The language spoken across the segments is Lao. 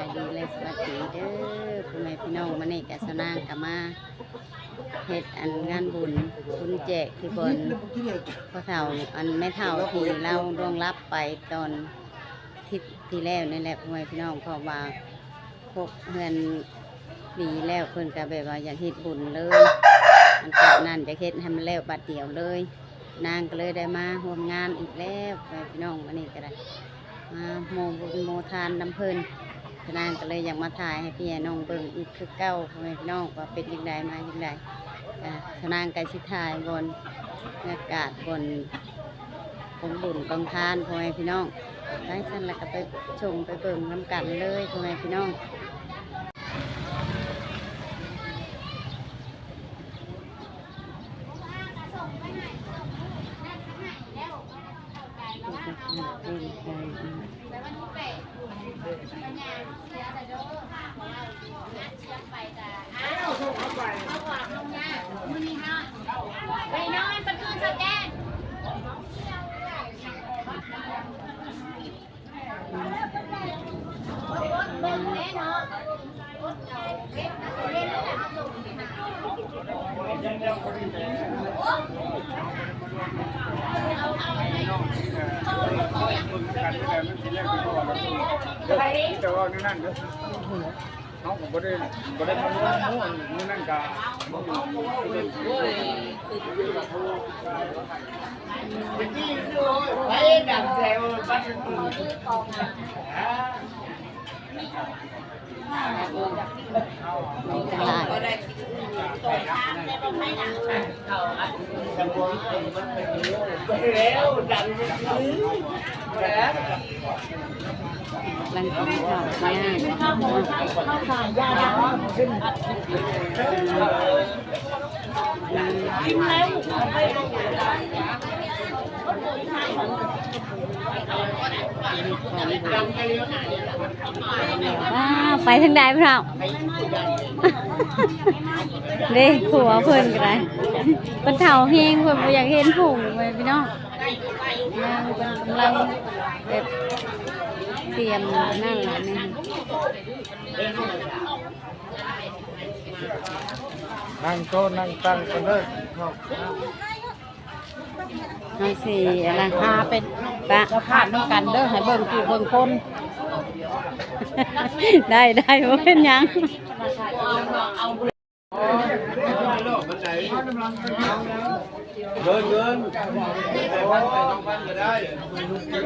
ສະບາຍດີ ແລະ ສະຫວັດດີເດີພໍ່ແມ່ພີ່ນ້ອງ. ມື້ນີ້ກະສາວນາງກະມາເຮັດອັນງານບຸນ ບຸນແຈກທີ່ບ່ອນພໍ່ເຖົ້າ ອັນແມ່ເຖົ້າທີ່ລາວລ່ວງລັບໄປຕອນ ທິດທີ່ແລ້ວນີ້ແຫຼະພໍ່ແມ່ພີ່ນ້ອງ. ເພາະວ່າຄົບເຮືອນປີແລ້ວ ເພິ່ນກະແບບວ່າຢາກເຮັດບຸນເລີຍ ອັນກະນັ້ນ ຢາກເຮັດໃຫ້ມັນແລ້ວບາດດຽວເລີຍ. ນາງກະເລີຍໄດ້ມາຮ່ວມງານອີກແລ້ວພໍ່ແມ່ພີ່ນ້ອງ. ມື້ນີ້ກະໄດ້ມາໂມບຸນໂມທານນຳເພິ່ນ. ນາງກະເລີຍຢາກມາຖ່າຍໃຫ້ພີ່ໃຫ້ນ້ອງເບິ່ງອີກຄືເກົ່າພໍ່ແມ່ພີ່ນ້ອງ ວ່າເປັນຈັ່ງໃດມາຈັ່ງໃດ. ກະ ສາວນາງກະຊິຖ່າຍບ່ອນ ບັນຍາກາດບ່ອນກອງບຸນກອງທານພໍ່ແມ່ພີ່ນ້ອງ. ໄປຊັ້ນລະກະໄປຊົມໄປເບິ່ງນຳກັນເລີຍພໍ່ແມ່ພີ່ນ້ອງ. ເຮົາກະບໍ່ໄດ້ ບໍ່ໄດ້ມາລົງມື້ນັ້ນກະ ກຳລັງກິນເຂົ້າຍ່າງ ອ້າວ ໄປທາງໃດພວກເຮົາ ເດ້ ຜົວເພິ່ນກະໄດ້ ເພິ່ນເຖົ້າແຮງ ເພິ່ນບໍ່ຢາກເຫັນຜົມເລີຍພີ່ນ້ອງ. ນາງເພິ່ນກຳລັງແບບຕຽມອັນນັ້ນລະນີ້ ນັ່ງໂຕະນັ່ງຕັ່ງກັນເດີ ເຮົາຊິອັນນັ້ນ ພາໄປປະ ເຈົ້າພາບນຳກັນເດີ ໃຫ້ເບິ່ງຜູ້ເບິ່ງຄົນ ໄດ້ ໄດ້ ບໍ່ເປັນຫຍັງ. ເງິນ ເງິນ ໄດ້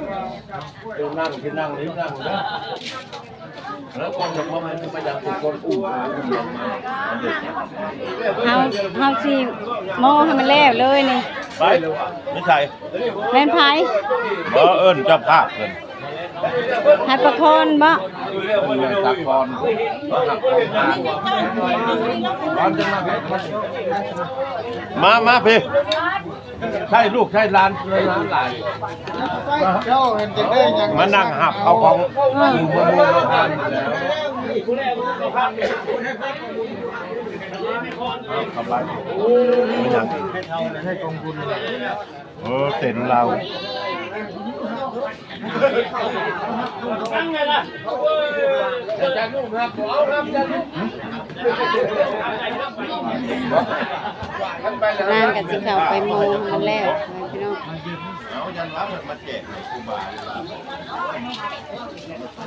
ນັ່ງ ນັ່ງ ນັ່ງ ແລ້ວກ່ອນຈະມາໃຫ້ ມາຢາກເປັນຄົນອູ້ ເຮົາ ເຮົາຊິໂມໃຫ້ມັນແລ້ວເລີຍນີ້ ໄປ ໄປໃສ ແມ່ນໃຜ? ເອີ ເອີ້ນເຈົ້າພາບເພິ່ນ ໃຫ້ປະຄອນບໍ? ເອີ ສາຄອນ ມາ ມາພີ້ ໃຊ້ລູກໃຊ້ຫຼານ ຫຼານຫຼາຍ ເຈົ້າເຫັນຈະໄດ້ຫຍັງ ມານັ່ງຮັບເອົາຂອງ ເອີ ໝູ່ເພື່ອນ ເຂົ້າໄປ ມີຫຍັງ ໃຫ້ກອງບຸນ ເອີ ເຕັນລາວ ນາງກະຊິເຂົ້າໄປໂມງຫັ້ນແລ້ວ ພີ່ນ້ອງ ເອົາ ຢ້ານວ່າເພິ່ນມາແຈກໃຫ້ຄູບາ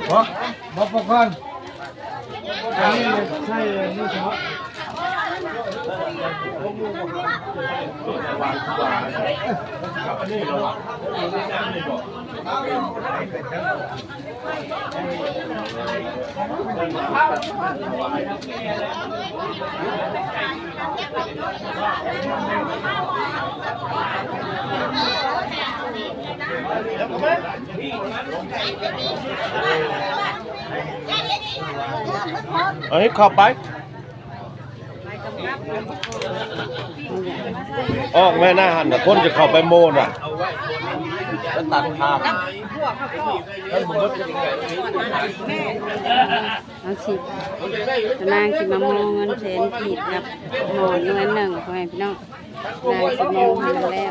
ບໍ່ ບໍ່ປະກອນ ອັນນີ້ໃຊ້ອັນນີ້ເນາະ ເອົາເຮັດເຂົ້າໄປ ອອກແມ່ນາຫັ້ນນະ ຄົນຈະເຂົ້າໄປໂມນະ ແລ້ວຕັດຂາດ ເອົາຊິ ນາງຊິມາໂມເງິນແສນກີບກັບໝໍນໜ່ວຍໜຶ່ງ ພໍ່ແມ່ພີ່ນ້ອງ. ນາງຊິໂມງໃຫ້ມັນແລ້ວ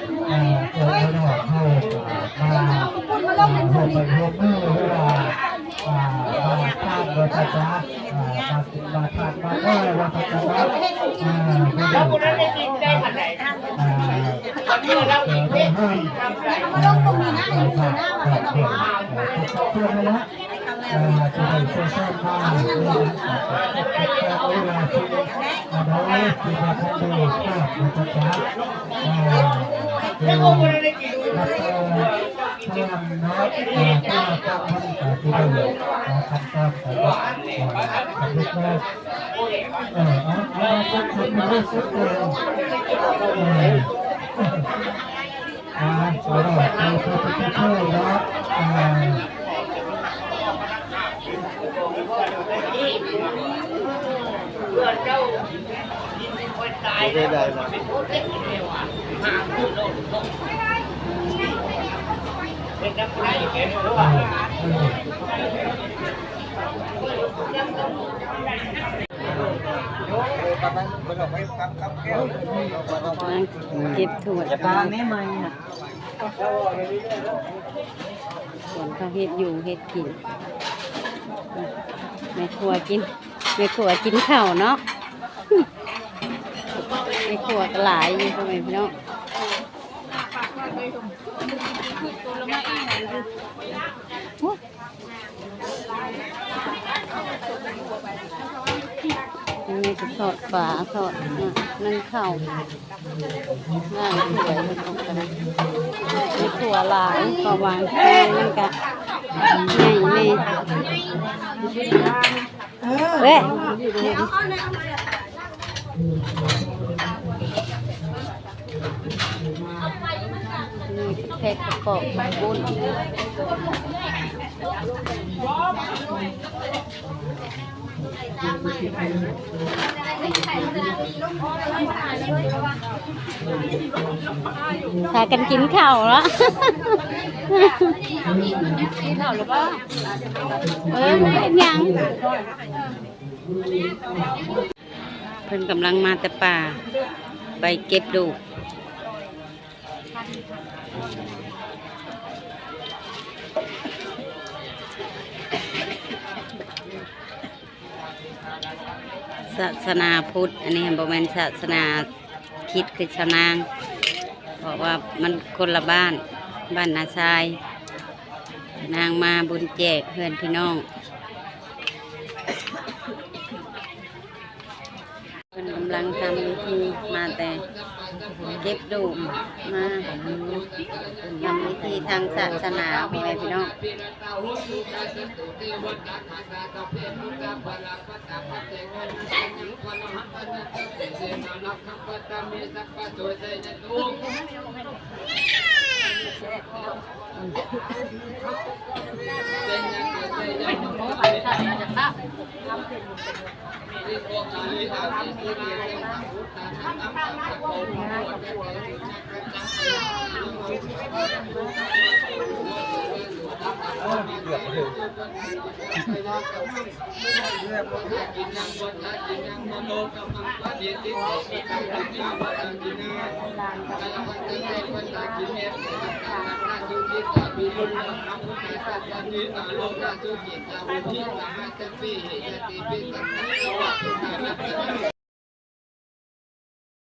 ເອີ ເອີ ເອີ ເຮົາມາ ມາຮ່ວມໄມ້ຮ່ວມມື ຫຼືວ່າ ອ່າ ມາທານ ວ່າຊັ້ນຊະ ອ່າ ມາກິນມາທານມາເອີ ວ່າຊັ້ນຊະ ອ່າ ມາເດີ ອ່າ ເອີ ເດີນເຮືອນ ອ່າ ໄດ້ພາກແຂກເພື່ອນ ເອີ ທຸກໆຄົນນັ້ນແຫຼະ ອ່າ ທີ່ໄດ້ຊ່ວຍສ້າງມາ ເວລາທີ່ ອ່າ ໄດ້ທີ່ວ່າທ່ານໄດ້ພາກ ວ່າຊັ້ນຊະ ອ່າ ເອີ ແລ້ວກໍ ພະລັງເນາະ ເອີ ເພື່ອຄວາມເປັນໄປໄດ້ ເອີ ຂັ້ນຕອນການເຮັດງານ ເອີ ເອົາ ເອົາ ເອົາ ເອີ ເອີ ເອີ ເນາະ ເອີ ເກັບຖ້ວຍ ສວນເຂົາເຮັດຢູ່ເຮັດກິນ ແມ່ຄົວກິນ ແມ່ຄົວກິນເຂົ້າເນາະ ແມ່ຄົວກໍຫຼາຍຢູ່ ພໍ່ແມ່ພີ່ນ້ອງ ໂອ້ຍ ອັນນີ້ກໍທອດປາ ທອດ ໜຶ້ງເຂົ້າ ລ້າງຖ້ວຍ ເຮັດຫຍັງກໍໄດ້ ແມ່ຄົວຫຼາຍ ເພາະວ່າງານມັນກະໃຫຍ່ແດ່ ເອີ ເວີຍ ນີ້ແພັກປະກອບເຂົ້າປຸ້ນ ພາກັນກິນເຂົ້າເນາະ ກິນເຂົ້າຫຼືບໍ່? ເອີ ບໍ່ເຮັດຫຍັງ ເພິ່ນກຳລັງມາແຕ່ປ່າ ໄປເກັບດູກ ສາສະໜາພຸດ ອັນນີ້ບໍ່ແມ່ນສາສະໜາຄຣິດ ຄືຊາວນາງ ເພາະວ່າມັນຄົນລະບ້ານ ບ້ານນາຊາຍ. ນາງມາບຸນແຈກເພື່ອນພີ່ນ້ອງ ເພິ່ນກຳລັງທຳພິທີ ມາແຕ່ເກັບໂດມ ມາທຳພິທີທາງສາສະໜາ ພໍ່ແມ່ພີ່ນ້ອງ.